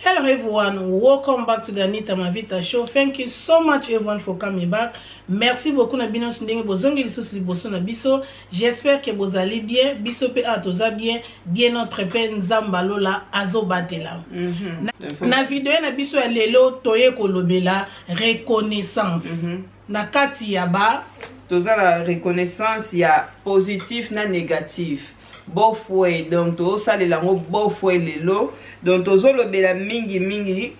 Hello everyone, welcome back to the Anita Mavita show. Thank you so much everyone for coming back. Merci beaucoup na bino ndenge bozongi lisusu liboso na biso. J'espère que bozali bien, biso pe awa toza bien, bien notre pe Nzambe alola azobatela. Na video na biso ya lelo toye kolobela reconnaissance. Na kati ya ba Toza na reconnaissance ya positif na négatif. Both way, donc tozosalela yango both way lelo. Donc tozolobela mingi mingi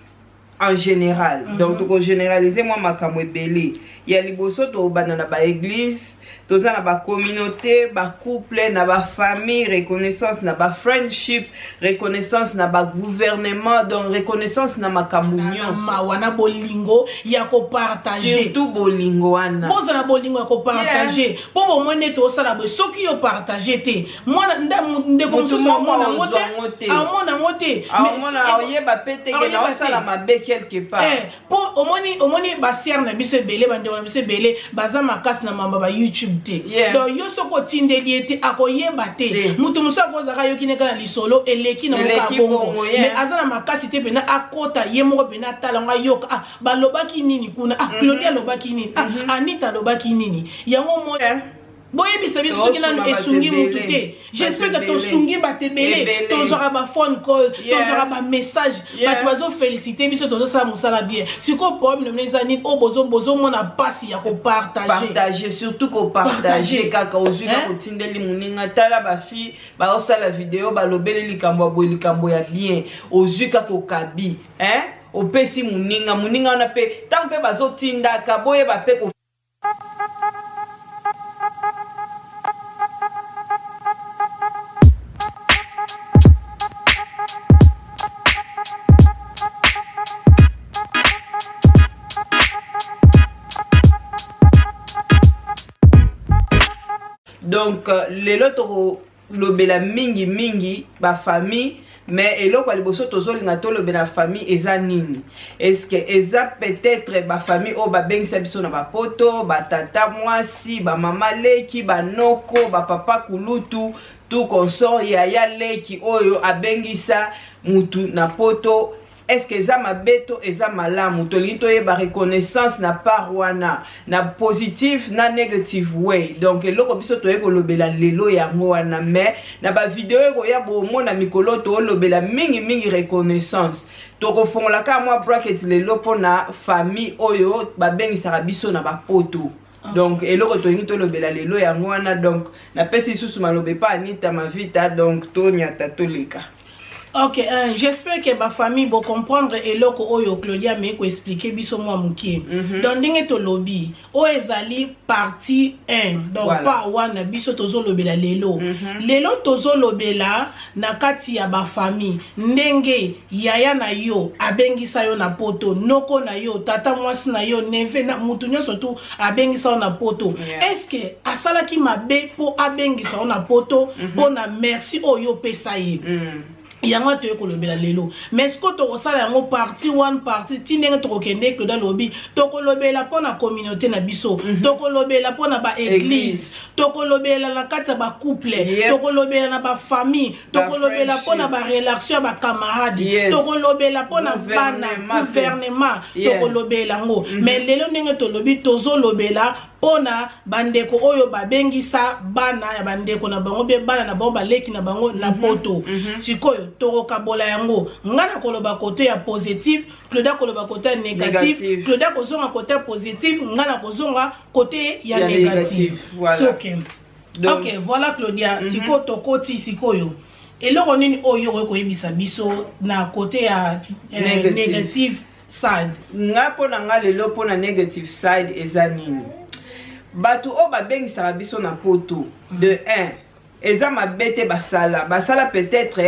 en général. Donc tokogénéraliser mwa makambo ebele. Ya liboso, tobanda na baéglise, toza na bacommunauté, bacouple, na bafamille, reconnaissance na bafriendship, reconnaissance na bagouvernement, donc reconnaissance na makambo na nyonso. Mawa na bolingo ya kopartage. Surtout bolingo wana. Bozala bolingo ya kopartage, mpo bomoi nde tosala boye. Soki yo partage te, mwana ndeko Motu mosusu moko amona yango ozwa yango te, te. amona yango te. Aomona, oyeba pe te ke Aoyeba naosala te. mabe quelque part. Mpo omoni basœur na biso ebele, bandeko na biso ebele baza makasi na mamba ba YouTube te. Donc yo soki otindeli ye te, akoyeba te. Te. Moto mosusu akozalaka ayoki ne kaka na lisolo eleki na moka Eleki bongo, bongo, yeah. mais aza na makasi te mpena akota ye moko mpena atala yango, ayoka: ah, balobaki nini kuna, ah, Claudie alobaki nini, ah, Anita alobaki nini. Yango omoni, boyebisa biso soki nanu Tosunga bato esungi mutu ebele. te. J'espère Bato que ebele. tosungi bato ebele. Ebele. Tozwaka baphone call, tozwaka bamessage, bato bazofélicité biso, tozosala mosala bien. Sikoyo problème na bino eza nini oyo bozomona mpasi ya kopartage? Partage, surtout kopartage. Partage. Kaka ozwi Hein? kaka otindeli moninga: tala, bafille baosala video, balobeli likambo ya boye, likambo ya bien. Ozwi kaka, okabi, hein? Opesi moninga, moninga wana mpe ntango mpe bazotindaka, boyeba mpe ko Donc lelo tokolobela mingi mingi bafamille, mais eloko ya liboso tozolinga tolobela famille eza nini? Est-ce eza peut-être bafamille oyo babengisa biso na bapoto, batata mwasi, bamama leki, banoko, bapapa kulutu, tout consort, yaya leki oyo abengisa mutu na poto? Est-ce que eza mabe to eza malamu? Tolingi toyeba reconnaissance na part wana, na positive na negative way. Donc eloko biso toye kolobela lelo yango wana, mais na bavideo ekoya, bomona mikolo toolobela mingimingi reconnaissance. Tokofongola kaka mwa bracket lelo mpona famille oyo babengisaka biso na bapoto. Donc eloko tolingi tolobela lelo yango wana. Donc napesi lisusu maloba epa Anita Mavita, donc tonyata, toleka. Ok, j'espère que bafamille bocomprendre eloko oyo Claudia amei koexpliquer biso mwa moke. Donc ndenge tolobi, oyo ezali partie 1, donc Voilà. pa wana biso tozolobela lelo. Lelo tozolobela na kati ya bafamille, ndenge yaya na yo abengisa yo na poto, noko na yo, tata mwasi na yo, neveu na mutu nyonso tu abengisa yo na poto. Est ce que asalaki mabe mpo abengisa yo na poto mpo na merci oyo opesa ye? Yango toye kolobela lelo, mais sikoyo tokosala yango partie 1, partie ti ndenge tokokende. Claude alobi tokolobela mpo na communauté na biso, tokolobela mpo na baéglise, tokolobela na kati ya bacouple, tokolobela na bafamille, tokolobela mpo na barelation ya bacamarade, tokolobela mpo na bana, Gouvernement pe. gouvernement. Tokolobela yango, mais lelo ndenge tolobi, tozolobela mpona bandeko oyo babengisa bana ya bandeko na bango mpe bana na bango, baleki na bango na poto. Sikoyo tokokabola yango: nga na koloba côté ya positif, Claude akoloba côté ya négatif, Négatif. Claude akozonga côté ya positif, nga na kozonga côté ya Ya négatif. négatif, voilà. Soki Donc, ok, voilà Claudia. Sikoyo tokoti sikoyo, eloko nini oyo okoki koyebisa biso na côté ya Négatif. Négative side? Nga, mpo na nga lelo, mpo na negative side eza nini? Bato oyo babengisaka biso na poto, de 1, eza mabe te. Basala peut-être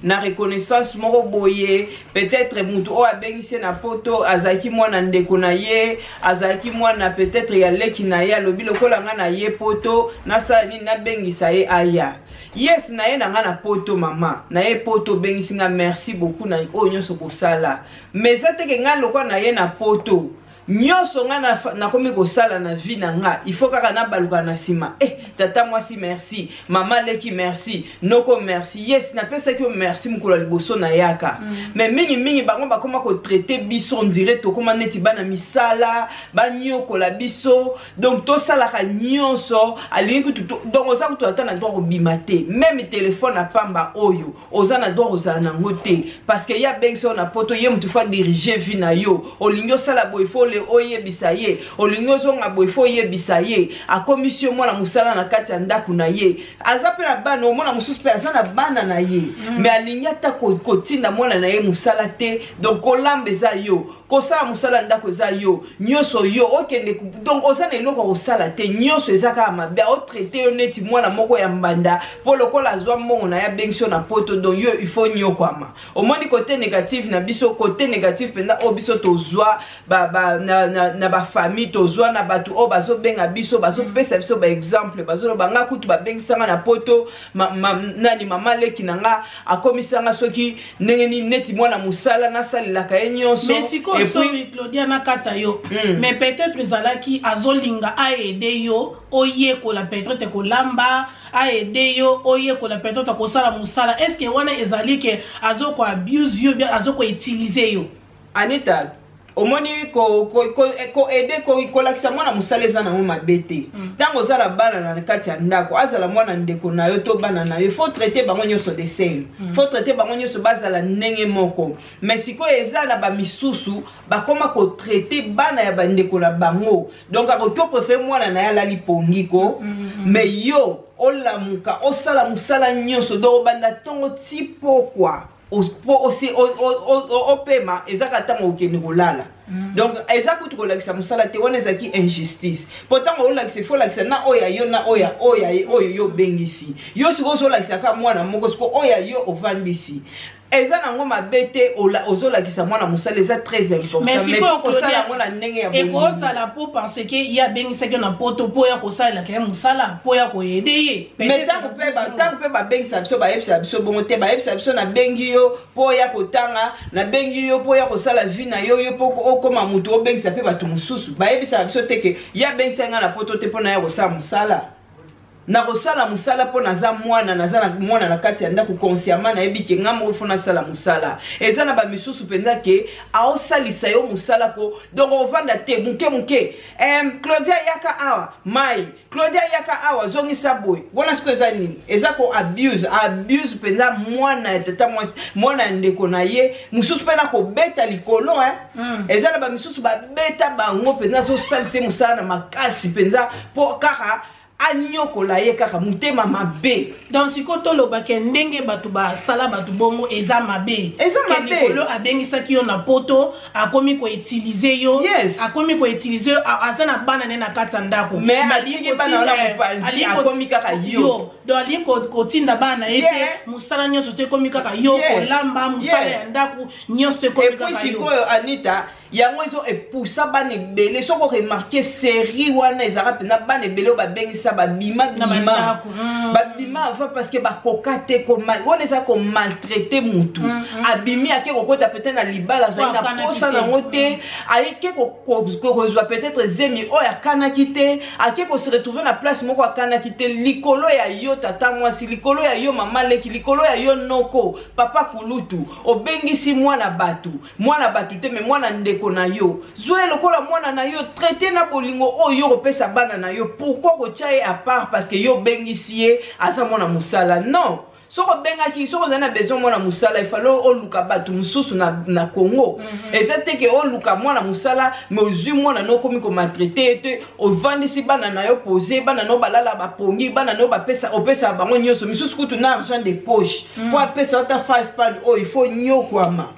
na reconnaissance moko boye. Peut-être motu oyo abengisi ye na poto azalaki mwana ndeko na ye, azalaki mwana peut-être ya leki na ye. Alobi: lokola nga na ye poto, nasala nini? Nabengisa ye aya. Yes, na ye na nga na poto, mama na ye poto, obengisi nga, merci beaucoup na oyo nyonso kosala. Mais eza teke ngai lokola na ye na poto. Nyonso nga nakomi kosala na vie na nga, il faut kaka nabaluka na nsima: "Eh, tata mwasi, merci. Mama leki, merci. Noko, merci." Yes, napesaki yo merci mokolo ya liboso nayaka. Mais mingimingi bango bakoma kotraiter biso, on dirait tokóma neti bana misala, banyokola biso. Donc tosalaka nyonso, alingi kutu, donc oza kutu ata na droit kobima te. Même téléphone apamba oyo, oza na droit kozala nango te, parce que ye abengisa yo na Poto, ye motu faut adirige vie na yo. Olingi osala boye, faut oyebisa ye. Olingi ozonga boye, faut oyebisa ye. Akomisi yo mwana mosala na kati ya ndako na ye. Aza mpe na bana, omona mosusu mpe aza na bana na ye, mais alingi ata kotinda mwana na ye mosala te. Donc kolamba eza yo, kosala mosala ndako eza yo, nyonso yo. Okende, donc oza na eloko ya kosala te, nyonso eza kaka mabe. Aotraiter yo neti mwana moko ya mbanda, mpo lokola azwa mbongo na ye, abengisi yo na Poto, donc yo il faut nyokwama. Omoni côté négatif na biso, côté négatif mpenza oyo biso tozwa na bafamille, tozwa na bato oyo bazobenga biso, bazopesa biso baexemple, bazoloba: "Nga kutu babengisanga na Poto, nani, mama leki na nga akomisanga soki ndenge nini, neti mwana mosala, nasalelaka ye nyonso." Mais sikoyo, sorry Claudia, nakata yo, mais peut-être ezalaki azolinga aaider yo oyekola peut-être kolamba, aaider yo oyekola peut-être kosala mosala. Est ce que wana ezali ke azokoabuse yo, bien azokoutiliser yo? Anita, omoni, koaider, kolakisa mwana mosala eza nango mabe te. Ntango oza na bana na kati ya ndako, azala mwana ndeko na yo to bana na yo, faut traiter bango nyonso de same, faut traiter bango nyonso bazala ndenge moko. Mais sikoyo eza na bamisusu bakoma kotraiter bana ya bandeko na bango. Donc akoki opréférer mwana na ye alali pongi ko, mais yo olamuka, osala mosala nyonso. Donc obanda ntongo ti pokwa po opema, ezaka ntango okende kolala. Donc eza kutu kolakisa mosala te, wana ezalaki injustice, po ntango olakisa, ifo olakisa na oyo ya yo na oyo oyo yo obengisi yo. Sikoyo ozolakisa kaka mwana moko, sikoyo oyo ya yo ovandisi, eza nango mabe te. Ozolakisa mwana mosala, eza très important, mais faut kosala yango na ndenge ya Ekozala po parce que ye abengisaki na Poto mpo ya kosalelaka ye mosala, mpo ya koaider ye. Mais ntango mpe babengisa biso, bayebisa biso bongo te. Bayebisa biso: "Nabengi yo mpo ya kotanga, nabengi yo mpo ya kosala vie na yo, yo mpo okóma motu, obengisa mpe bato mosusu." Bayebisaka biso te ke ye abengisa ngai na Poto te mpo na ya kosala mosala. Nakosala mosala mpo naza mwana, naza na mwana na kati ya ndako. Consciemment nayebi ke nga moko faut nasala mosala. Eza na bamisusu mpenza ke aosalisa yo mosala ko, donc ovanda te moke moke: "Claudia, yaka awa mai. Claudia, yaka awa, zongisa boye." Wana sikoyo eza nini? Eza ko abuse, abuse mpenza mwana ya tata mwasi, mwana ya ndeko na ye. Mosusu mpe na kobeta likolo, eh? Eza na bamisusu babeta bango mpenza, azosalisa ye mosala na makasi mpenza mpo kaka anyokola ye, kaka motema mabe. Donc sikoyo tolobake ndenge bato basala bato bongo eza mabe? Eza mabe. Likolo abengisaki yo na Poto, akomi koutiliser yo. Akomi koutiliser yo, aza na bana ne na kati ya ndako. Mais atiki bana wana mopanzi, akomi kaka yo. Donc alingi kotinda bana na ye te, mosala nyonso to ekomi kaka yo, kolamba, mosala ya ndako nyonso to ekomi kaka yo. Sikoyo Anita, yango ezo epusa bana ebele. Soki oremarquer série wana, ezalaka mpenza bana ebele oyo babengisa, babima bima, babima avant, parce que bakoka te. Wana eza komaltraiter mutu. Abimi, ake kokota peut-être na libala, azali na posa nango te, ayeke kozwa peut-être zemi oyo akanaki te, ake kose retrouver na place moko akanaki te, likolo ya yo tata mwasi, likolo ya yo mama leki, likolo ya yo noko, papa kulutu. Obengisi mwana bato, mwana bato te, mais mwana ndeko na yo. Zwa ye lokola mwana na yo, traite na bolingo oyo yo kopesa bana na yo. Pourquoi kotia ye à part parce que yo obengisi ye, aza mwana mosala? Non, soki obengaki, soki ozali na besoin mwana mosala, ifale oluka bato mosusu na Congo. Eza te ke oluka mwana mosala, mais ozwi mwana na, okomi komaltraiter ye te. Ovandisi bana na yo, pose bana na yo, balala bapongi, bana na yo bapesa, opesa bango nyonso. Misusu kutu na argent de poche, mpo apesa ata 5 pound oyo, il faut nyokwama.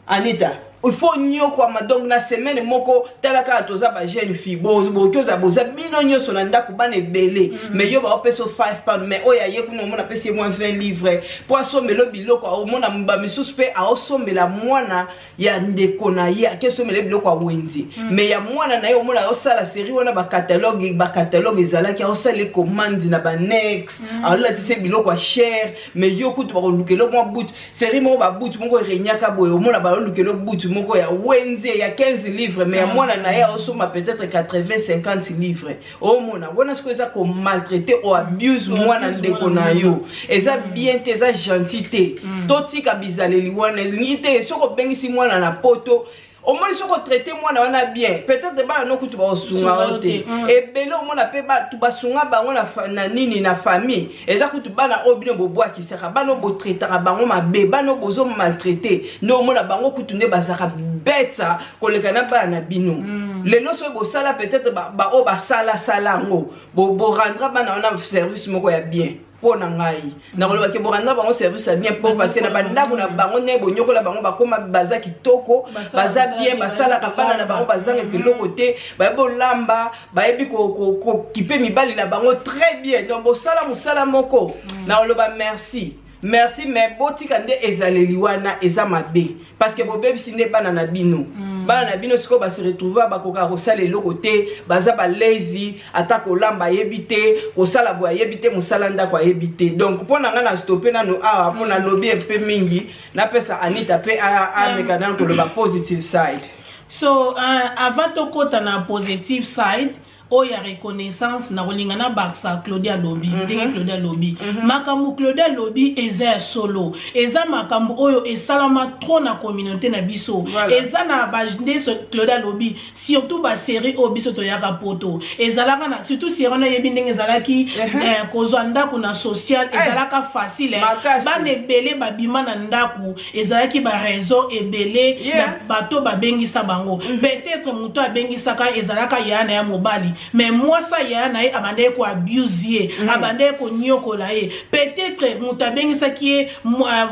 Anita, il faut nyokwama. Donc na semaine moko, tala kaka, toza bajeune fille, bokoki ozala boza bino nyonso na ndako, bana ebele, mais yo baopesa 5 pound, mais oyo aye kuna, omona apesi ye mwa 20 livre mpo asombela biloko. Omona bamisusu mpe aosombela mwana ya ndeko na ye, ake osombela biloko ya wenze, mais ya mwana na ye, omona aosala série wana, bacatalogue, bacatalogue ezalaki, aosala commande na banex, aolatisa biloko ya cher, mais yo kutu bakolukela mwa boot, série moko, baboot moko erenyaka boye, omona balolukela boot. moko ya wenze ya 15 livre, mais ya mwana na ye aosomba peut-être 80, 50 livre. Omona wana sikoyo eza komaltraiter, oabuse mwana ndeko na yo. Eza bien te, eza gentil te. Totika bizaleli wana, elingi te. Soki obengisi mwana na Poto, omoni, soki otraiter mwana wana bien, peut-être bana no kutu bakosunga yo te. Ebele omona mpe bato basunga bango na nini, na famille. Eza kutu bana oyo bino bobwakisaka, bana oyo botraitaka bango mabe, bana oyo bozomaltraiter nde omona bango kutu nde bazalaka beta koleka na bana na bino. Lelo soki bosala, peut-être baoyo basalasala yango, borendre bana wana service moko ya bien. Mpo na ngai, nakolobaki borendre bango service ya bien, mpo parce que na bandako na bango, ndenge bonyokola bango, bakóma baza kitoko, baza bien, basalaka bana na bango, bazangaka eloko te, bayebi olamba, bayebi kokipe mibali na bango très bien. Donc bosala mosala moko, nakoloba merci, merci, mais botika nde ezaleli wana, eza mabe, parce que bobebisi nde bana na bino. Bana na bino sikoyo base retrouve, bakokaka kosala eloko te, baza balezi, ata kolamba ayebi te, kosala boye ayebi te, mosala ndako ayebi te. Donc mpo na ngai, na stop nano awa, mpo nalobi mpe mingi. Napesa Anita mpe ameka nano koloba positive side. So avant tokɔta na positive side oyo ya reconnaissance, na kolinga na bakisa Claudia alobi. Ndenge Claudia alobi, makambo Claudia alobi eza ya solo, eza makambo oyo esalama trop na communauté na biso. Eza na nde Claudia alobi, surtout basérie oyo biso toyaka Poto, ezalaka na surtout série wana, oyebi ndenge ezalaki. Kozwa ndako na social ezalaka facile. Bana ebele babima na ndako, ezalaki baraison ebele. Na bato babengisa bango, peut-être moto abengisaka ezalaka yaya na ya mobali, mais mwasi yaya na ye abandaki koabuse ye, abandaki konyokola ye. Peut-être moto abengisaki ye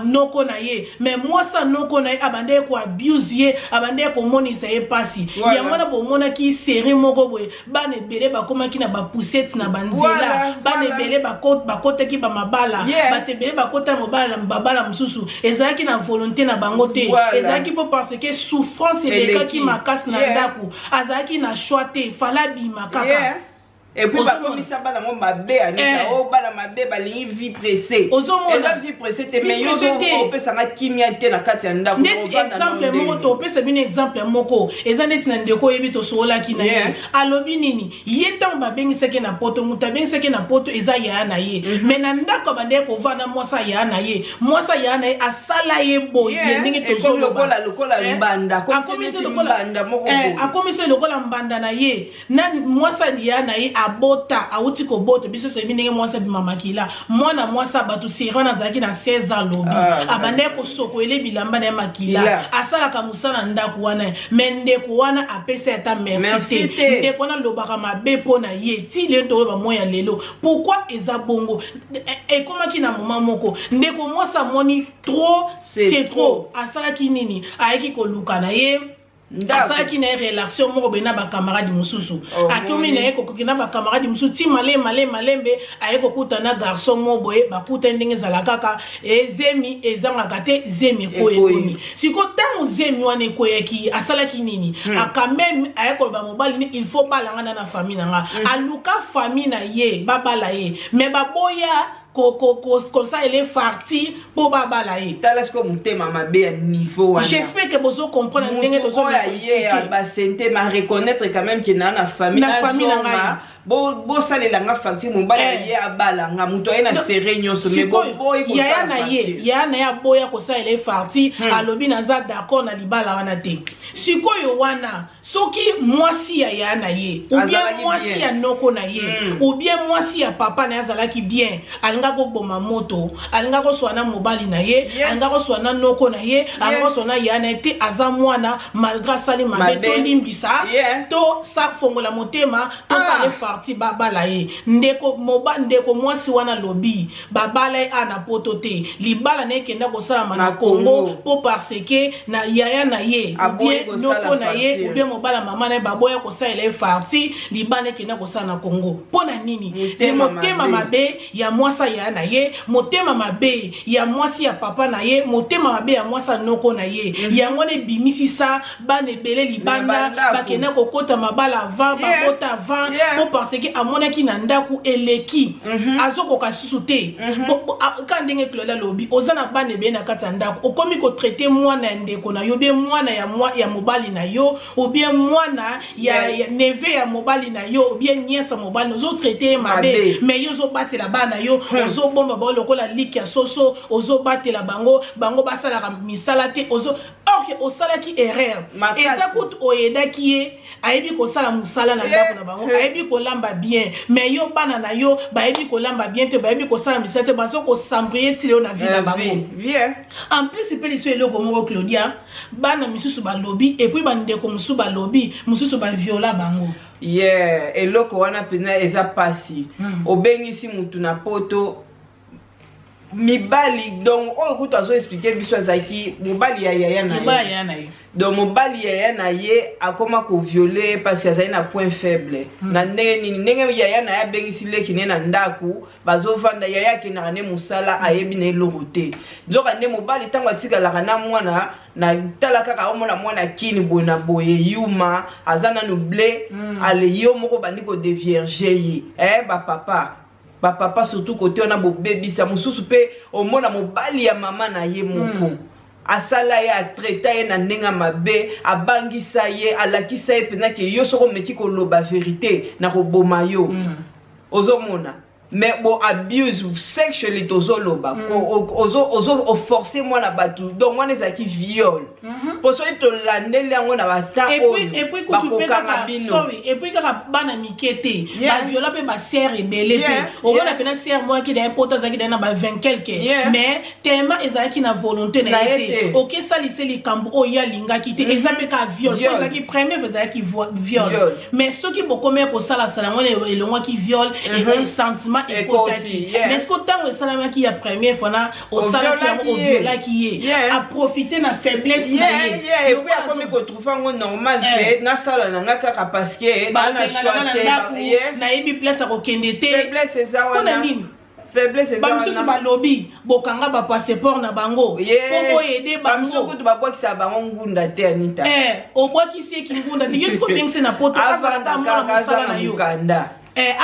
noko na ye, mais mwasi ya noko na ye abandaki koabuse ye, abandaki komonisa ye mpasi. Yango wana bomonaki série moko boye, bana ebele bakomaki na bapoussette na banzela. Bana ebele bakotaki bamabala. Bato ebele bakota mobala na babala mosusu, ezalaki na volonté na bango te. Ezalaki mpo parce que souffrance elekaki Eleki. makasi na ndako, azalaki na choix te, fala bima kaka. Et puis Ozomona. bakomisa bana ngo mabe, Anita. Oyo bana mabe balingi vie pressée. Ozomona. Eza vie pressée te, Vie mais yo pressée te. opesanga kimia te na kati ya ndako. Neti Ovanda na exemple moko, ndeni. topesa bino exemple moko, eza neti na ndeko oyebi, tosololaki na ye. Alobi nini? Ye ntango babengisaki na Poto, moto abengisaki na Poto eza yaya na ye, mais na ndako abandaki kovanda mwasi yaya na ye. Mwasi yaya na ye asala ye boye. Ndenge Ekomi tozoloba. lokola mbanda. Akomisi Akomisi neti mbanda moko eh, boye. Akomisi lokola mbanda na ye na mwasi ya na ye. Abota, awuti kobota, biso toyebi ndenge mwasi abima makila. Mwana mwasi ya bato seri wana azalaki na 16 ans, lobi abandaki kosokoele bilamba na ye makila. Asalaka mosala na ndako wana, mais ndeko wana apesi ata merci Merci te. te. Ndeko wana alobaka mabe mpo na ye ti lelo. Toloba moi ya lelo, pourquoi eza bongo? Ekomaki na moment moko, ndeko mwasi amoni trop, C'est c'est trop. trop. Asalaki nini? Ayaki koluka na ye Ndako. asalaki na ye relation moko boye na bakamarade mosusu. Oh, Akomi moni. na ye kokoki na bakamarade mosusu ti male male malembe, aye kokuta na garçon moko boye. Bakutani, ndenge ezala kaka, ezemi ezangaka te, zemi ekoyi. Ekoyi. Ekomi siko ntango zemi wana ekoyaki, asalaki nini? Quand même aye koloba mobali ni il faut balanga na famille na nga. Aluka famille na ye babala ye, mais baboya kosalela farti mpo babala ye. Tala sikoyo motema mabe ya niveau wana. J'espère que bozo comprendre ndenge mutu oyo aye tozo basente ma reconnaître quand même ke na famille. Na famille na ngai. Nazonga, bosalela nga facture, mobali aye abala nga, moto aye na sere nyonso, mais Sikoyo boboyi yaya kosala na ye, facture. yaya na ye aboya kosalela ye farti. Alobi naza d'accord na libala wana te. Sikoyo wana soki mwasi ya yaya na ye ou bien Azalaki mwasi bien. ya noko na ye ou bien mwasi ya papa na ye azalaki bien, alinga koboma moto, alinga koswa na mobali na ye, alinga koswa na noko na ye, alinga koswa na yaya na ye te. Aza mwana, malgré asali mabe, Mabe. tolimbisa, to safongola motema, tosala farti, babala ye. Ndeko ndeko mwasi wana lobi babala ye a na Poto te, libala na ye ekenda kosalama na Na Congo. Congo. Mpo parce que na yaya na ye Aboyi ou bien kosala noko na ye facture. ou bien mobala mama na ye baboya kosalela ye farti, libala ekenda kosala na Congo. Mpo na nini? Motema Motema mabe. mabe ya mwasi ya na ye, motema mabe ya mwasi ya papa na ye, motema mabe ya mwasi ya noko na ye. Yango wana ebimisisa bana ebele libanda, bakenda kokota mabala avant, babota avant, po parce que amonaki na ndako eleki, azokoka susu te. Ka ndenge Claude alobi, oza na bana ebele na kati ya ndako, okomi kotraiter mwana ya ndeko na yo, bien mwana ya mobali na yo, ou bien mwana ya neveu ya mobali na yo, ou bien nièce ya mobali, ozotraiter ye mabe, mais yo ozobatela bana yo, ozobomba bango lokola liki ya soso, ozobatela bango, bango basalaka misala te. Ozo or que osalaki erreur, eza kutu oyedaki ye ayebi kosala mosala na ndako na bango, ayebi kolamba bien, mais yo bana na yo bayebi kolamba bien te, bayebi kosala misala te, bazo kosambrie ti lelo na vie na bango. En plus mpe liso eloko moko, Claudia, bana misusu balobi, et puis bandeko mosusu balobi, mosusu baviola bango. Yeah, eloko wana mpenza eza pasi. Obengisi mutu na Poto, mibali, donc oyo kutu azoexpliquer biso azalaki mobali ya yaya na ye. Donc mobali yaya na ye akoma kovioler parce que azali na point faible. Na ndenge nini? Ndenge yaya na ye abengisi leki ne na ndako, bazovanda, yaya akendaka nde mosala, ayebi na eloko te. Nzoka nde mobali, ntango atikalaka na mwana na tala kaka, omona mwana kini boye na boye, yuma aza nanu ble. Ale yo moko bandi kodévierger ye. Bapapa, bapapa surtout kote wana bobebisa. Mosusu mpe omona mobali ya mama na ye moko asala ye, atraiter ye na ndenge mabe, abangisa ye, alakisa ye mpenza ke yo soki omeki koloba vérité, na koboma yo. Ozomona, mais bo abuse sexually, tozoloba ozo oforcer mwana bato, donc wana ezalaki viol. Mpo soki tolandeli yango na batemps oyo, bakokanga bino. Et puis kaka bana mike te, baviola mpe basœurs ebele mpe. Omona mpena sœur moko aki na ye poto, azalaki na ye na ba 20 quelque, mais tellement ezalaki na volonté na ye te, okesalisa likambo oyo ye alingaki te, eza mpe kaka viol. Po ezalaki première, ezalaki viol, mais soki bokomi kosalasala yango, elongwaki viol, sentiment ekotaki. Mais ce ntango esalamaki ya première fois na osalaki yango, oviolaki ye, aprofiter na faiblesse na ye. Et puis akomi kotrouver yango normal ke nasala na nga kaka parce que na choix te, nayebi place akokende te. Faiblesse eza wana nini? Faiblesse eza. Bamisusu balobi bokanga bapasseport na bango mpo boyede. Bango kutu babwakisa bango ngunda te, Anita. Obwakisi eki ngunda te, yo soki obengisi na Poto, azalaka mwana mosala na yo,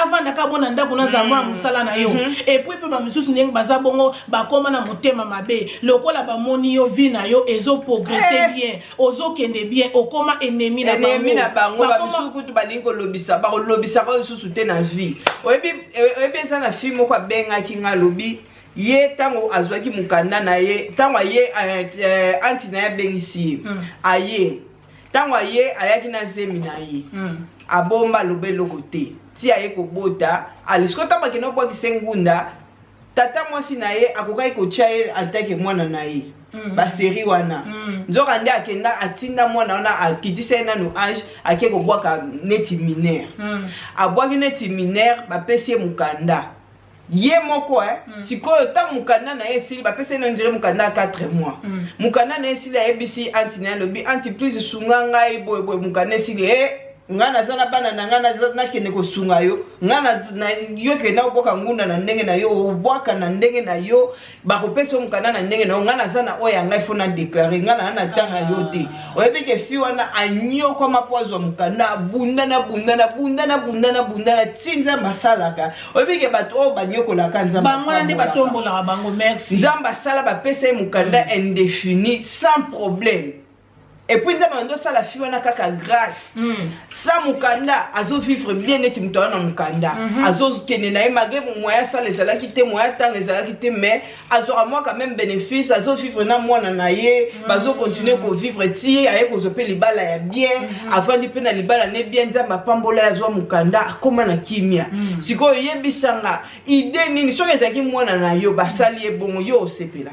avandaka bona ndako, nazala mwana mosala na yo. Et puis mpe bamisusu ndenge baza bongo, bakóma na motema mabe. Lokola bamoni yo, vie na yo ezoprogresser bien, ozokende bien, okóma ennemi. Na ennemi na bango. Bamisusu kutu balingi kolobisa, bakolobisaka lisusu te na vie. Oyebi, eza na fille moko abengaki nga, alobi ye ntango azwaki mokanda na ye, ntango aye, anti na ye abengisi ye, aye. Ntango aye, ayaki na zemi na ye, abomba, aloba eloko te ti aye kobota. Ale sikoyo, ntango akende obwakisa ngunda, tata mwasi na ye akokaki kotia ye atake mwana na ye. Basérie wana, nzoka nde akenda, atinda mwana wana, akitisa ye nanu age, ake kobwaka neti mineur. Abwaki neti mineur, bapesi ye mokanda ye moko. Sikoyo ntango mokanda na ye esili, bapesi ye nandire mokanda ya 4 mois. Mokanda na ye esili, ayebisi anti na ye, alobi: "Anti, please sunga ngai boyeboye, mokanda esili." E ngai naza na bana na ngai, nakende kosunga yo? Ngai yo kenda kobwaka ngunda na ndenge na yo, obwaka na ndenge na yo, bakopesa yo mokanda na ndenge na yo. Ngai naza na oyo ya ngai, faut na déclarer, ngai naa na temps na yo te. Oyebi ke fille wana anyokwama mpo azwa mokanda, abundana, bundana, bundana, bundana, bundana ti Nzambe asalaka. Oyebi ke bato oyo banyokolaka, Nzambe bango wana nde batombolaka bango. Merci. Nzambe asala, bapesa ye mokanda indéfini sans problème. Et puis Nzambe ando osala fille wana kaka grâce. Sa mokanda, azovivre bien neti moto aza na mokanda. Azokende na ye malgré moyen asala ezalaki te, moyen atanga ezalaki te, mais azwaka mwa quand même bénéfice, azovivre na mwana na ye, bazocontinuer kovivre ti aye kozwa mpe libala ya bien. Avandi mpe na libala ne bien, Nzambe apambola ye, azwa mokanda, akóma na kimia. Sikoyo oyebisanga idée nini? Soki ezalaki mwana na yo, basali ye bongo, yo osepela?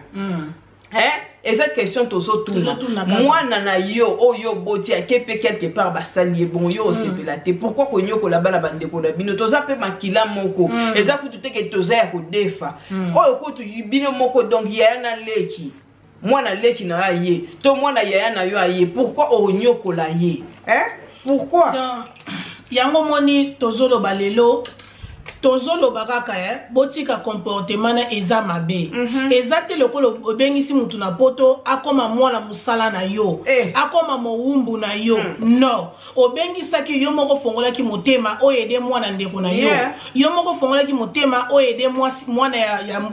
Hein? Eza question tozotuna. Mwana na yo oyo oboti, ake mpe quelque part, basali ye bongo, yo osepela te? Pourquoi konyokola bana bandeko na bino? Toza mpe makila moko. Eza kutu teke toza ya kodefa. Oyo kutu bino moko, donc yaya na leki, mwana leki na yo aye to mwana yaya na yo aye, pourquoi onyokola ye, hein? Pourquoi? Yango moni tozoloba lelo. Tozoloba kaka botika comportement na eza mabe. Eza te lokola obengisi mutu na poto akoma mwana mosala na yo, akoma mowumbu na yo. Non, obengisaki yo moko, ofongolaki motema oyo ede mwana ndeko na yo. Yo moko ofongolaki motema oyo ede mwana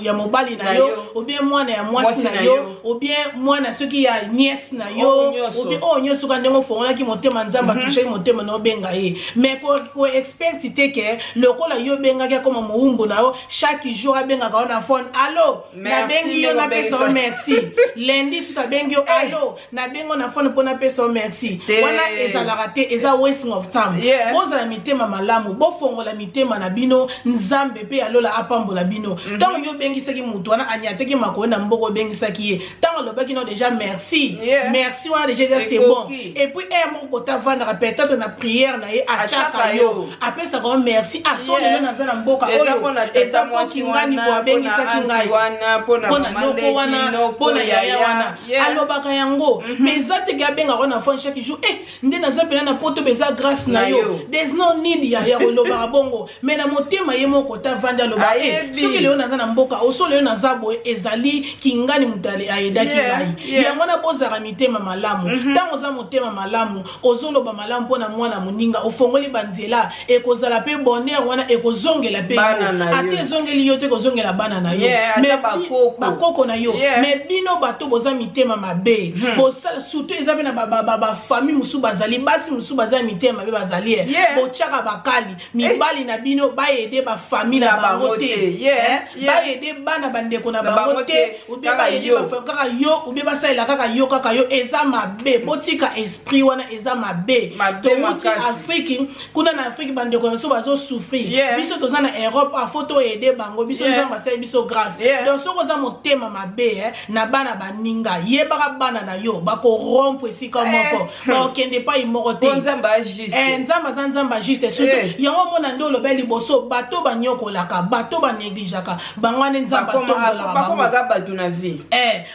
ya mobali na Na yo, yo. ou bien mwana ya mwasi Mwasi na na yo, yo. ou bien mwana soki ya nièce na yo, Oyo nyonso. ou bien oyo nyonso ka ndenge ofongolaki motema, Nzambe atouchaki motema na obenga ye. Mais ko expect te ke lokola yo obengaki, akoma mowumbu na yo, chaque jour abengaka yo na phone: "Allo, Merci, nabengi yo, ndenge napesa yo obengisa. merci." Lundi susu abengi yo: "Allo, nabengi yo na phone mpo napesa yo merci." Te. Wana ezalaka te, eza wasting of time. Bozala mitema malamu, bofongola mitema na bino, Nzambe mpe alola apambola bino. Ntango yo obengisaki motu wana, anyataki makolo na mboka, obengisaki ye, ntango alobaki no déjà merci, merci wana déjà eza, c'est bon. Ekoki. Et puis ere moko kota avandaka peut-être na prière na ye, atiaka Atiaka yo, yo. apesaka yo merci aso. Lelo naza na mboka Eza oyo, mpona tata eza mpo mwasi kingani wana, bo abengisaki mpona ngai, aunty wana, mpona mpona mama noko leki, wana, noko, mpona yaya yaya. wana. Alobaka yango, mais eza teke abengaka na phone chaque jour: "Eh, nde naza mpena na poto, eza grâce na Na yo." yo. There's no need ya kolobaka bongo, mais na motema ye moko ta vandi, aloba: "Eh, Ayebi. soki lelo naza na mboka oso, lelo naza boye, ezali kingani moto ayedaki ngai." Yango wana bozalaka mitema malamu. Ntango oza motema malamu, ozoloba malamu mpona mwana moninga, ofongoli banzela, ekozala mpe bonheur wana ekozongela mpe Bana yo. na yo. Ata ezongeli yo te, ekozongela bana na yo. Yeah, ata Mais bakoko. Bakoko na yo. Mais bino bato boza mitema mabe, bosala surtout eza mpe na bafamille mosusu, bazali basi mosusu baza ya mitema mabe, bazali botiaka bakali mibali na bino baaider bafamille na Na bango bango te. te. Baaider bana bandeko na Na bango bango te, te. ou bien Kaka baaider yo. kaka yo, ou bien basalela kaka yo, kaka yo. Eza mabe, botika esprit wana, eza mabe. Mabe Towuti makasi. Afrique, kuna na Afrique bandeko na biso bazosouffrir. Biso toza na Europe, afo toaider bango biso. Nzambe asali biso grâce. Donc soki oza motema mabe na bana baninga, yebaka bana na yo bakorompre esika moko, bakokende epai moko te. Mpo Nzambe ajuste. Nzambe aza Nzambe ajuste, surtout yango omona nde oloba liboso, bato banyokolaka, bato banégligeaka bango wana, Nzambe atombolaka bango. Bakomaka bato na vie.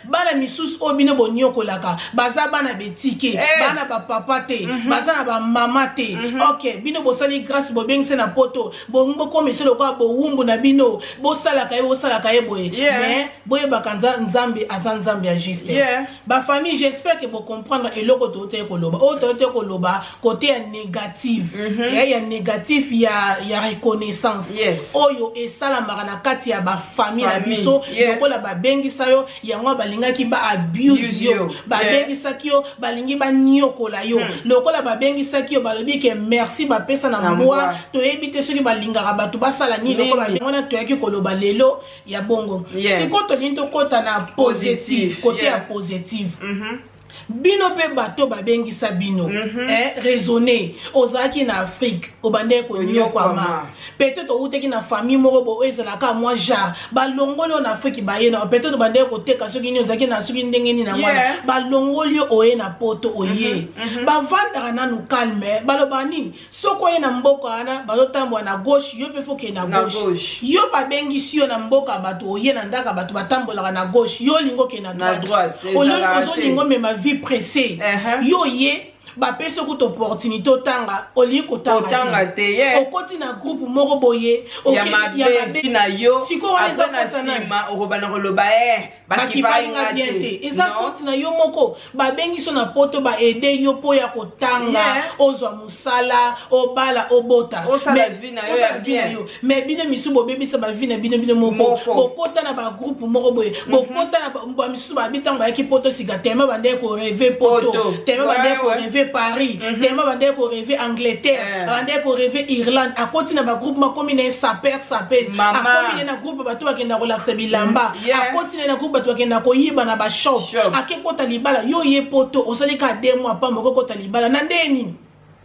Bana misusu oyo bino bonyokolaka baza bana betike, bana bapapa te, baza na bamama te. Ok, bino bosali grâce, bobengisi na poto, bokomisi lokola bowumbu na bino, bosalaka ye, bosalaka ye boye. Mais boyebaka Nzambe aza Nzambe ya juste. Bafamille, j'espère que bocomprendre eloko toyotaki koloba, oyo toyotaki koloba côté ya négative, ya négatif ya reconnaissance oyo esalamaka na kati ya bafamille na Famille, biso. Lokola babengisa yo, yango balingaki ba abuse Use yo, yo. Babengisaki yo, balingi baniokola yo. Lokola babengisaki yo, balobi ke merci bapesa na Na mbwa. mbwa. Toyebi te soki balingaka bato basala nini. Lokola Nini. wana toyaki koloba lelo ya bongo. Sikoyo tolingi tokɔta na positif, Positif, côté ya positive. Bino mpe bato babengisa bino, raisonne. Ozalaki na Afrique, obandeki konyokwama. Konyokwama. Peut-être outaki na famille moko bo oyo ezalaka mwa genre, balongoli oyo na Afrique, baye na, peut-être obandeki koteka soki nini, ozalaki na soki ndenge nini na mwana, balongoli yo, oye na poto, oye bavandaka nanu calme, balobaka nini? Soki oye na mboka wana, bazotambola na gauche, yo mpe faut okende na Na gauche. gauche. Yo babengisi yo na mboka ya bato, oye na ndako ya bato, batambolaka na gauche, yo olingi okende na Na droite. droite, ezalaka te. Ozolinga omema vie pressé. Yo ye bapesi okuta opportunité otanga, olingi kotanga Kotanga te, yeah. Okoti na groupe moko boye ya mabe na yo. Sikoyo wana eza Après na faute na nani? nsima okobanda koloba e Bakipai nga bien te. Eza faute na yo moko. Babengi so na poto, baaider yo mpo ya kotanga, ozwa mosala, obala, obota. Osala vie na yo osala ya vie na bien. yo. Mais bino misusu bobebisa bavie na bino, bino moko. Moko. Bokota na bagroupe moko boye, bokota na bamisusu babi ntango bayaki poto sika, tema bandeki korêver poto, Poto. tema bandeki korêver Paris, tema bandeki korêver Angleterre, bandeki korêver Irlande. Akoti na bagroupe, makomi na ye sapeur sapeur. Mama. Akomi ne na groupe bato bakenda kolakisa bilamba. Mm. Akoti ne na groupe bato bakenda koyiba na bashop. Shop. Ake kota libala, yo ye poto, osali ka 2 mois pamba, okokota libala na nde nini?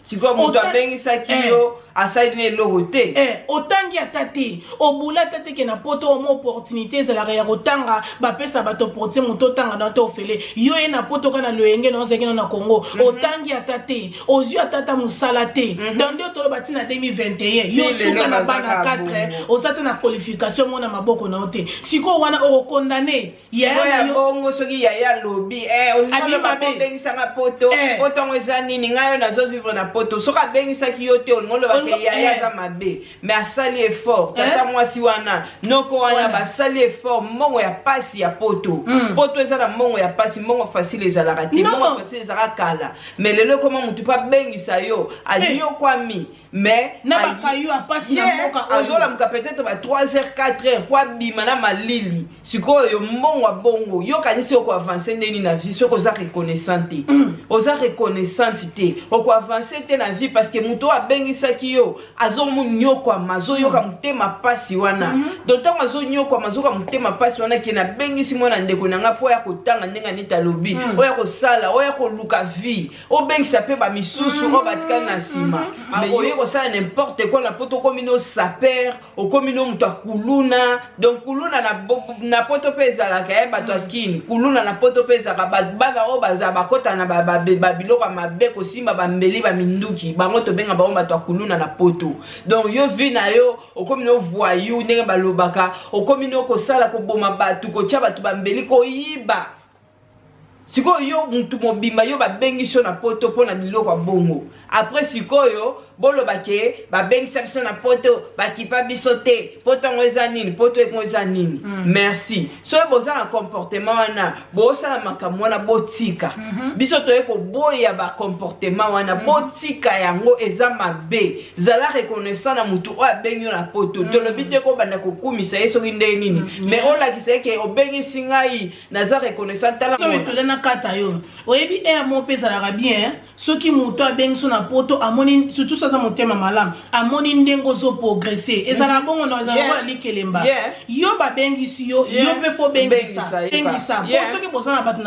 Sikoyo moto abengisaki yo, asali na eloko te. Otangi ata te, obula ata te ke na poto omo opportunité ezalaka ya kotanga, bapesa bato opportunité, moto otanga na te ofele. Yo ye na poto kaka na loyenge na ozalaki na Congo, otangi ata te, ozwi ata ta mosala te. Donc nde toloba ntina 2021 yo Ti lelo suka na baza bana kaka 4, bongo. oza te na qualification mo na maboko na yo te. Sikoyo wana okokondane yaya Sikoyo na ya yo. bongo, soki yaya alobi Abi mabe. obengisanga poto, poto yango eza nini? Ngai oyo nazovivre na poto, soki abengisaki yo te, olingi oloba Toloba ke yaya aza mabe, mais asali effort. Tata mwasi wana, noko wana, basali effort. Mbongo ya pasi ya poto. Poto eza na mbongo ya pasi. Mbongo facile ezalaka te. Mbongo facile ezalaka kala, mais lelo ekoma motu mpo abengisa yo, anyokwami, mais na bakayu apasi na mboka oyo. Azolamuka peut-être ba 3 heures, 4 heures po abima na malili. Sikoyo mbongo ya bongo, yokanisi okoavance ndeni na vie soki oza reconnaissant te? Oza reconnaissante te, okoavance te na vie, parce que moto oyo abengisaki yo azomonyokwama, azoyoka motema pasi wana. Donc ntango azonyokwama, azoyoka motema pasi wana ke nabengisi mwana ndeko na nga mpo oya kotanga, ndenge Anita alobi, oya kosala, oya koluka vie, obengisa mpe bamisusu oyo batikali na nsima. Mais oye kosala n'importe quoi na poto, okomi no sapeur, okomi no moto akuluna. Donc kuluna na poto mpe ezalaka ye bato akini. Kuluna na poto mpe ezalaka bana oyo bazala bakɔta na babiloko ya mabe, kosimba bambeli, baminduki. Bango tobenga bango bato ya kuluna na poto. Donc yo, vie na yo, okomi no voyou, ndenge balobaka, okomi no kosala koboma bato, kotia bato bambeli, koyiba. Sikoyo yo mutu mobimba, yo babengisi yo na poto mpo na biloko ya bongo. Après sikoyo boloba ke babengisa biso na poto, bakipa biso te. Poto yango eza nini? Poto yango eza nini? Merci. Soki boza na comportement wana, bosala makambo wana, botika. Biso toye koboya bacomportement wana. Botika yango, eza mabe. Zala reconnaissant na motu oyo abengi yo na poto. Tolobi te kobanda kokumisa ye soki ndenge nini, mais olakisa ye ke obengisi ngai, naza reconnaissant. Tala. Tola na kata yo, oyebi aire moko mpe ezalaka bien soki moto abengi so na poto, amoni surtout so aza motema malamu, amoni ndenge ozoprogresse. Ezalaka bongo na ezalaka lokola likelemba. Yo babengisi yo, yo mpe fo bengisa, bengisa. Po soki boza na bato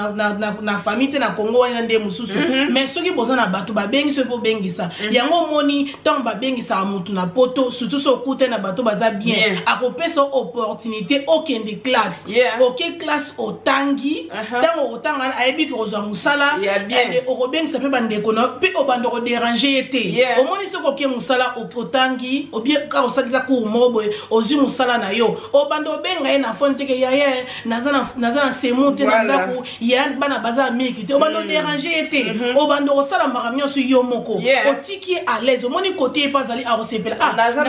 na famille te na Congo wana nde mosusu, mais soki boza na bato, babengisi yo mpo obengisa. Yango omoni, ntango babengisaka motu na poto, surtout so okute na bato baza bien, akopesa opportunité okende classe. Oke classe, otangi. Ntango okotanga wana, ayebi ke kozwa mosala, okobengisa mpe bandeko na mpe obanda kodéranger ye te. Omoni, soki oke mosala, otangi obie, kaka osalisa cours moko boye, ozwi mosala na yo, obanda obenga ye na phone teke: "Yaya, naza na semo te na ndako ya bana, baza na miliki te." Obanda odéranger ye te, obanda kosala makambo nyonso yo moko, otiki ye à l'aise. Omoni kote ye mpe azali, akosepela: "Naza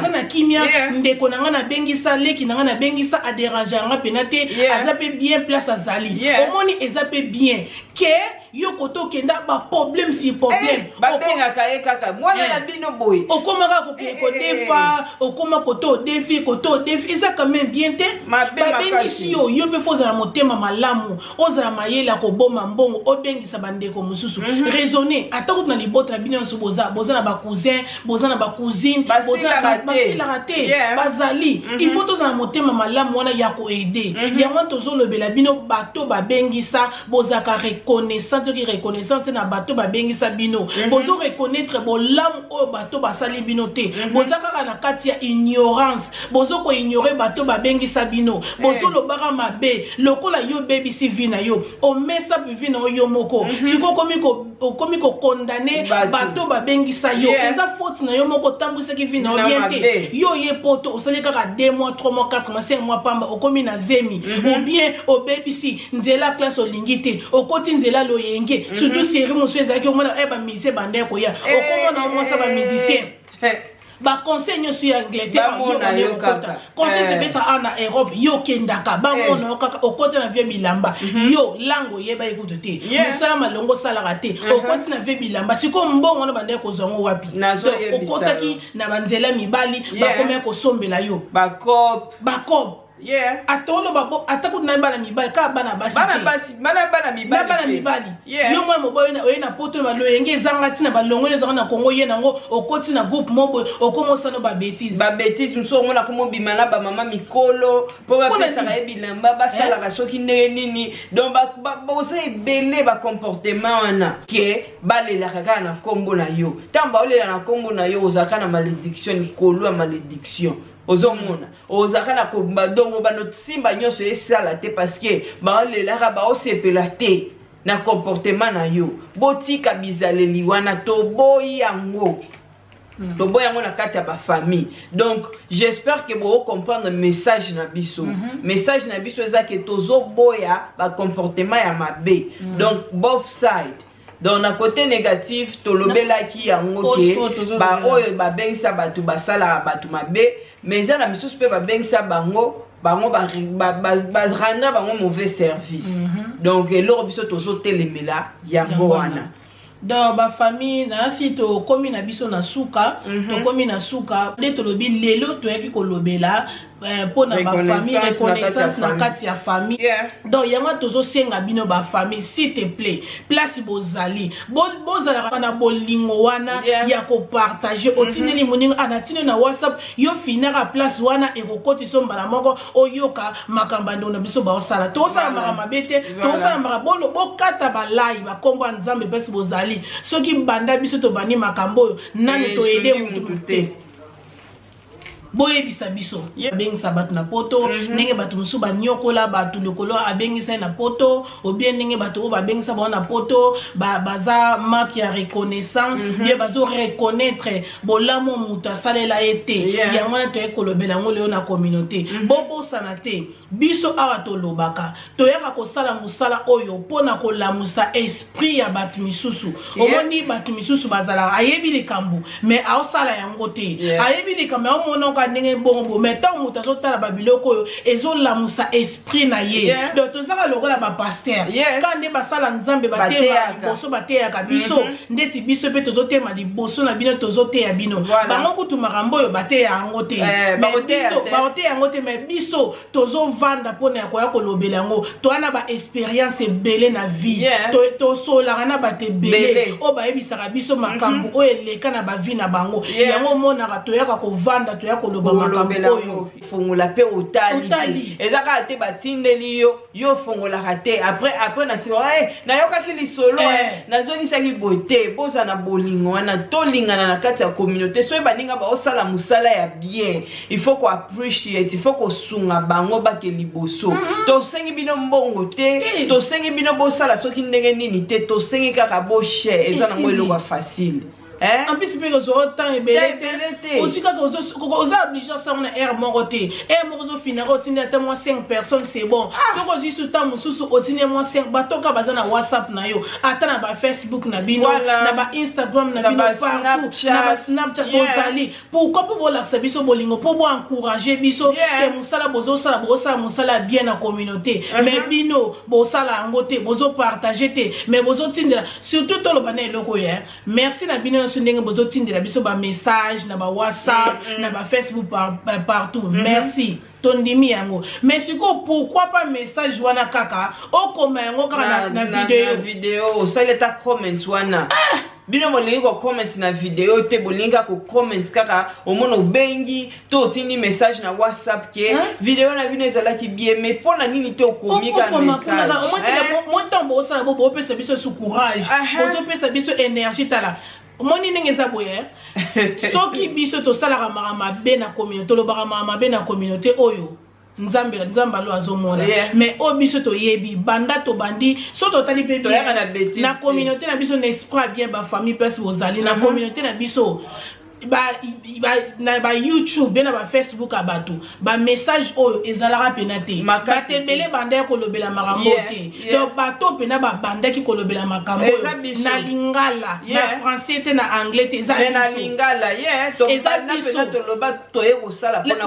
na kimia, ndeko na ngai nabengisa, leki na ngai nabengisa, adéranger yanga mpena te, aza mpe bien place azali." Omoni, eza mpe bien ke yo kote okenda, baproblème sur problème. Babengaka ye kaka mwana na bino boye. Okóma kaka kokende kodefa, okóma kote odefi, kote odefi, eza quand même bien te. Babengisi yo, yo mpe fo ozala motema malamu, ozala mayele ya koboma mbongo, obengisa bandeko mosusu. Raisonne ata kutu na libota na bino nyonso, boza na bacousin, boza na bacousine, basilaka te, bazali. Il faut tozala motema malamu wana ya koaider. Yango wana tozolobela bino, bato babengisa, bozalaka reconnaissant. Soki reconnaissance na bato babengisa bino, bozo reconnaître bolamu oyo bato basali bino te. Boza kaka na kati ya ignorance, bozo koignore bato babengisa bino, bozolobaka mabe. Lokola yo obebisi vie na yo, omesa vie na yo yo moko, sikoyo okomi kocondamner bato babengisa yo. Eza faute na yo moko, otambwisaki vie na yo bien te. Yo ye poto, osali kaka 2 mois, 3 mois, 4 mois, 5 mois pamba, okomi na zemi, ou bien obebisi nzela classe, olingi te, okoti nzela loyenge. Surtout série mosusu ezalaki, omona e bamusicien banda koya, okomona omwasa bamusicien, baconseil nyonso ya Angleterre, conseil ebeta a na Europe, yo okendaka, bamona yo kaka okoti na vie bilamba. Yo langue oyeba ekutu te, mosala malongo osalaka te, okoti na vie bilamba. Sikoyo mbongo wana bandaki kozwa yango wapi? Okotaki na banzela mibali, bakomi kosombela yo bacope. Ata oloba, ata kutu na bana mibali, kaka bana basi. Na bana mibali. Yo mwana mobali oye na poto, baloyenge ezanga ntina, balongoli ezanga na Kongo, ye nango okoti na groupe mo boye, okomosana babêtises. Babêtises mosusu, omona komobima na bamama mikolo mpo bapesaka ye bilamba, basalaka soki ndenge nini. Donc boza ebele, bacomportement wana ke balelaka kaka na nkombo na yo. Ntango baolela na nkombo na yo, ozalaka na malédiction likolo ya malédiction. Ozomona, ozalaka na kobadongo, bando simba nyonso esala te, parce que baolelaka, baosepela te na comportement na yo. Botika bizaleli wana, toboyi yango, toboyi yango na kati ya bafamille. Donc j'espère que bocomprendre message na biso. Message na biso eza ke tozoboya bacomportement ya mabe. Donc both side. Donc na côté négatif, tolobelaki yango ke baoyo babengisa bato basalaka bato mabe, mais eza na misusu mpe babengisa bango, bango barendre bango mauvais service. Donc eloko biso tozotelemela yango wana. Donc bafamille, nasi tokomi na biso na suka. Tokomi na suka nde tolobi lelo toyaki kolobela mpona bafamille, reconnaissance na kati ya famille. Donc yango tozosenga bino bafamille, s'il te plaît, place bozali, bozalaka na bolingo wana ya kopartager. Otindeli moninga, anatindi na WhatsApp, yo finaka place wana, ekokotisa mbala moko, oyoka makambo ya ndeko na biso baosala. Tosala makambo mabe te, tosala makambo, bokata balai bakombo ya Nzambe mpesi bozali. Soki banda biso tobandi makambo oyo, nanu toyede mutu te. Boyebisa biso abengisa bato na poto, ndenge bato mosusu banyokola bato lokolo abengisa ye na poto, obie ndenge bato oyo babengisa bango na poto baza manque ya reconnaissance, bien bazo reconnaître bolamu moto asalela ye te. Yango wana toyei kolobela yango lelo na communauté. Bobosana te, biso awa tolobaka, toyaka kosala mosala oyo mpona kolamusa esprit ya bato misusu. Omoni, bato misusu bazalaka, ayebi likambo mais aosala yango te. Ayebi likambo, aomonaka ndenge bongo bo, mais ntango moto azotala babiloko oyo, ezolamusa esprit na ye. Donc tozaka lokola bapasteur, ka nde basala Nzambe, bateyaka liboso, bateyaka biso ndeti biso mpe tozotema liboso na bino, tozoteya bino. Bango kutu makambo oyo bateya yango te, baoteya yango te, mais biso tozovanda mpona ya koya kolobela yango. Toya na baexpérience ebele na vie, tosolaka na bato ebele oyo bayebisaka biso makambo oyo eleka na bavie na bango. Yango omonaka toyaka kovanda, toya koloba makambo oyo. Fongola mpe otali, eza kaka te batindeli yo, yo ofongolaka te. Après na nsima, nayokaki lisolo, nazongisaki boye te. Bozala na bolingo wana, tolingana na kati ya communauté. Soki baninga baosala mosala ya bien, il faut koappreciate, il faut kosunga bango bake liboso. Tosengi bino mbongo te, tosengi bino bosala soki ndenge nini te, tosengi kaka boshare. Eza nango eloko ya facile. En plus mpe kozwa temps ebele te. Ozwi kaka, oza obligé osango na heure moko te. Heure moko ozofinaka, otindi ata mwa 5 personnes, c'est bon. Soki ozwi su temps mosusu, otindi mwa 5 batoka baza na WhatsApp na yo, ata na baFacebook na bino, na baInstagram na bino, partout na baSnapchat bozali. Pourquoi? Mpo bolakisa biso bolingo, mpo boencourage biso ke mosala bozosala, bozosala mosala ya bien na communauté. Mais bino bosala yango te, bozopartage te, mais bozotindela. Surtout toloba na eloko oyo, merci na bino nyonso ndenge bozotindela biso bamessage na baWhatsApp, na baFacebook, partout. Merci, tondimi yango. Mais sikoyo, pourquoi pas message wana kaka okoma yango kaka na video? Video osali ata comment wana. Bino bolingi kocomment na video te, bolingi kaka kocomment kaka. Omona obengi to otindi message na WhatsApp ke video na bino ezalaki bien, mais mpo na nini te okomi ka message? Mo ntango bosala bo, bopesa biso su courage, bozopesa biso énergie. Tala, omoni ndenge eza boye, soki biso tosalaka makambo mabe na communauté, tolobaka makambo mabe na communauté oyo, Nzambe, Nzambe alo azomona. Mais oyo biso toyebi, banda tobandi, so totali mpe na communauté na biso, na esprit bien, bafamille mpesi bozali na communauté na biso, na baYouTube be na baFacebook ya bato, bamessage oyo ezalaka mpena te. Bato ebele bandaki kolobela makambo te. Donc bato mpena babandaki kolobela makambo oyo na lingala, na français te, na anglais te, eza na lingala. Eza biso.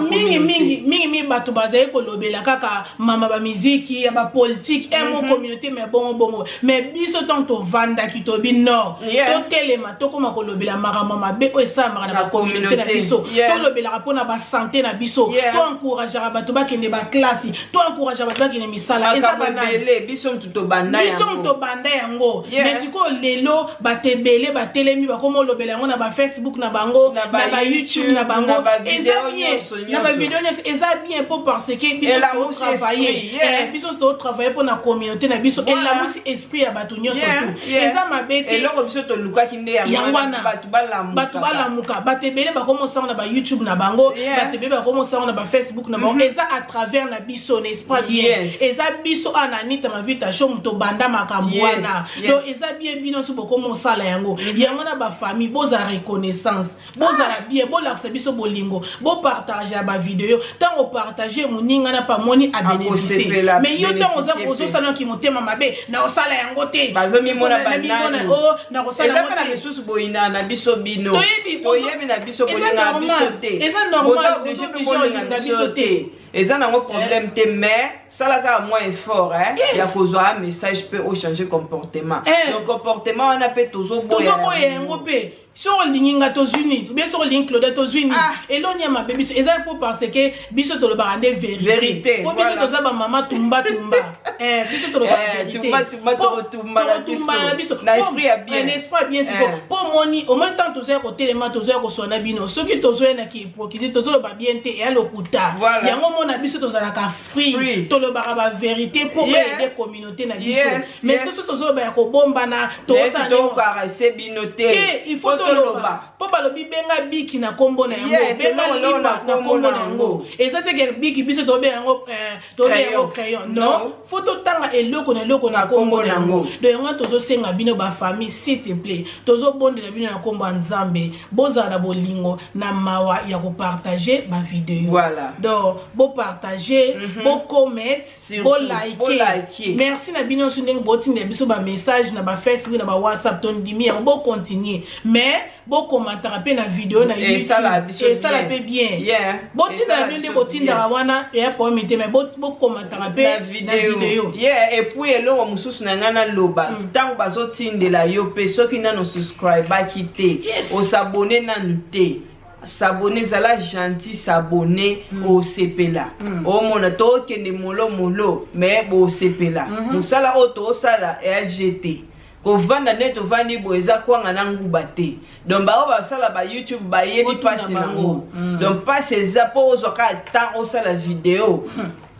Mingi mingi mingi mingi, bato bazali kolobela kaka mama bamiziki ya bapolitike emo communauté, mais bongo bongo. Mais biso, ntango tovandaki, tobi nord, totelema, tokóma kolobela makambo mabe oyo esalamaka na bacommunauté na biso. Tolobelaka mpona basanté na biso, toencourageaka bato bakende baklasi, toencourageaka bato bakende misala. Eza banani? Biso mutu tobanda. Biso mutu tobanda yango. Mais sikoyo lelo, bato ebele batelemi, bakoma olobela yango na baFacebook na bango, na baYouTube na bango. Eza bien, na bavideo nyonso, eza bien mpo parce que biso totravaille, biso totravaille mpo na communauté na biso. Elamusi esprit ya bato nyonso tu, eza mabe te. Eloko biso tolukaki nde yango wana. Bato balamuka. Bato balamuka. Koluka bato ebele bakomosango na bayoutube na bango, bato ebele bakomosango na bafacebook na bango. Eza à travers na biso, n'est-ce pas bien? Yes. Eza biso awa na Anita Mavita Show moto banda makambo wana. Donc eza bien, bino nyonso bokomosala yango. Yango na bafamille, bozala reconnaissance, bozala bien, bolakisa biso bolingo, bopartage ya bavideo. Ntango opartage, moninga na pamoni abénéficie. Akosepela, Mais yo, ntango oza bénéficie mpe. ozosalaki motema mabe, na osala yango te. Bazomimona Namimona, banani. oh, na kosala Eza yango mpe na te. misusu boyina na biso bino. Toyebi, Toyebi na biso eza bolinga normal. biso te. Eza normal, Boza obligé boza mpe obligé bolinga olinga biso biso te. te. Eza nango problème te, mais sala kaka mwa effort, eh, ya kozwa un message mpe ochange comportement. Donc comportement wana mpe tozoboya. Tozoboya yango mpe. Soki olingi nga, tozwi nini? Bien, soki olingi Claude, tozwi nini? Ah. Eloni ya mabe biso eza po parce que biso tolobaka nde vérité. Vérité, Po biso voilà. toza bamama tumba tumba. Eh, biso tolobaka Eh, vérité. tumba, tumba, tokotumba na tokotumba biso. na biso. Na esprit ya bien. Eh, na esprit ya bien sikoyo. Eh. Po omoni, omoni, ntango tozoya kotelema, tozoya koswana bino, soki tozoya na kihypocrisie, tozoloba bien te, eya lokuta. Voilà. Yango omona biso tozalaka free, Free. tolobaka bavérité mpo oaider communauté na biso. Mais soki tozoloba ya kobombana, tozosala neti tokarese bino te. Te, il faut Faut toloba, mpo balobi benga biki na nkombo na yango, benga eloko lipa na na nkombo nkombo na na yango. yango. Eza te ke biki biso tobenga yango, eh, tobenga yango crayon. Non, Non. faut totanga eloko na eloko na Na nkombo nkombo na na yango. yango. Donc yango wana tozosenga bino bafamille, s'il te plaît, tozobondela bino na nkombo ya Nzambe, bozala na bolingo na mawa ya kopartage bavideo. Donc bopartage, bocomment, Surtout, bolike. bolike. Merci na bino nyonso ndenge botindela biso bamessage na bafacebook, na bawhatsapp. Tondimi yango, bocontinue, mais bokommentaka mpe na video na Esala YouTube. biso Esala bien. mpe bien. Botindela Esala bino nde biso botindaka bien. wana eya problème te, mais bokommentaka mpe na na video. video. Yeah, et puis eloko mosusu na ngai naloba, ntango bazotindela yo mpe, soki nano subscribaki te, osabone nanu te, s'abonner, ezala gentil, s'abonner, osepela. Omona tokende molo molo, mais bosepela. Mosala oyo toosala eya gt kovanda nde tovandi boye, eza kwanga na nguba te. Donc bao basala ba YouTube bayebi Botuna mpasi bango. nango. Donc mpasi eza mpo ozwa kaka temps osala video,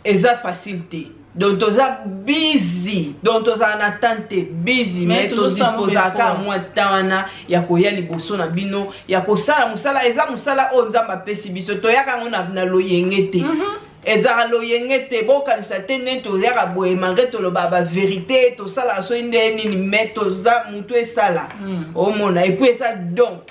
eza facile te. Donc toza busy, donc tozala na temps te, busy. Mais Mais tozosala todisposaka effort. mwa temps wana ya koya liboso na bino, ya kosala mosala. Eza mosala oyo Nzambe apesi biso, toyaka yango na loyenge te. Ezalaka loyenge te, bokanisa te ndenge toyaka boye, malgré toloba bavérité, tosalaka soki nde nini, mais toza motu esala. Omona, et puis eza don.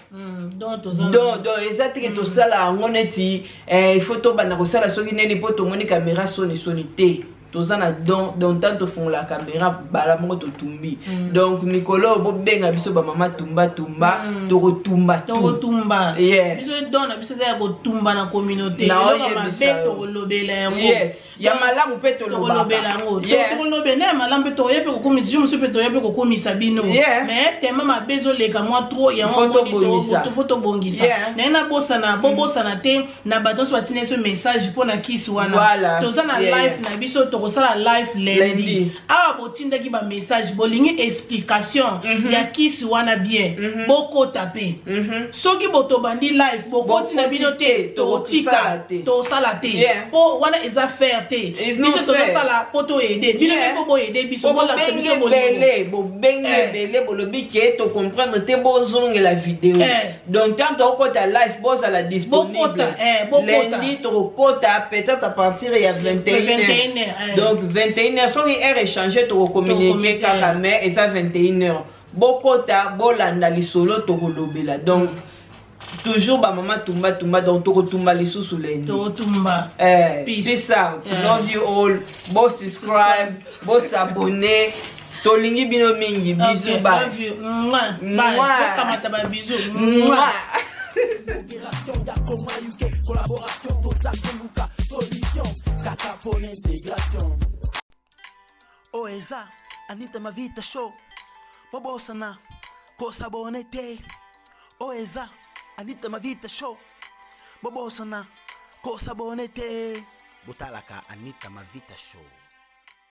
Donc toza Donc eza teke tosala yango neti il faut tobanda kosala soki nini mpo tomoni caméra soni soni te. Toza na don. Donc tant tofongola caméra, bala moko totumbi. Donc mikolo oyo bobenga biso bamama tumba tumba, tokotumba tu. Tokotumba. Biso don na biso eza ya kotumba na communauté. Na Eloko ya oyebisa mabe, yo. tokolobela yango. Yes, ya Donc, malamu mpe tolobaka. Tokolobela yango. Tokolobela na ya malamu mpe, tokoya mpe kokomisa jo mosusu, mpe toya mpe kokomisa bino. Mais tema mabe ezoleka mwa trop, yango Faut omoni tobongisa. faut tobongisa. Naye nabosana, bobosana te na bato nyonso batina biso message mpo na kisi wana. Toza na live na biso, tokosala live lundi. Lundi. Awa botindaki bamessage, bolingi explication ya kisi wana bien, bokota mpe. Soki botobandi live, bokoti na bino te, Bokoti te, tokotika, tokosala te. tosala te. Yeah. Mpo wana eza fair te. It's not Biso fair. tozosala mpo toaider bino. Mpe faut boaider biso, Po bolakisa bobengi biso bolingo. ebele, bobengi ebele, bolobi ke tocomprendre te, bozongela video. Donc tant tokokota live, bozala disponible. Bokota, bokota. Lundi tokokota peut-être à partir ya 21. 21 heures. Donc 21 heures, soki heure échange, tokocommunique Tokocommunique. kaka, mais eza 21 heures. Bokota, bolanda lisolo tokolobela. Donc toujours bamama tumba tumba, donc tokotumba lisusu lundi. Tokotumba. Eh, Peace. peace out. Love you all. Bo subscribe, bo s'abonner. Tolingi bino mingi. Bisous, Ok, bye. love you. Mwah. Bye. Mwah. Bokamata ba bisous. Mwah. Opération Dakoma UK, collaboration toza koluka solution kaka mpona intégration. Oyo eza Anita Mavita Show, bobosana kosabonner te. Oyo eza Anita Mavita Show, bobosana kosabonner te. Botalaka Anita Mavita Show.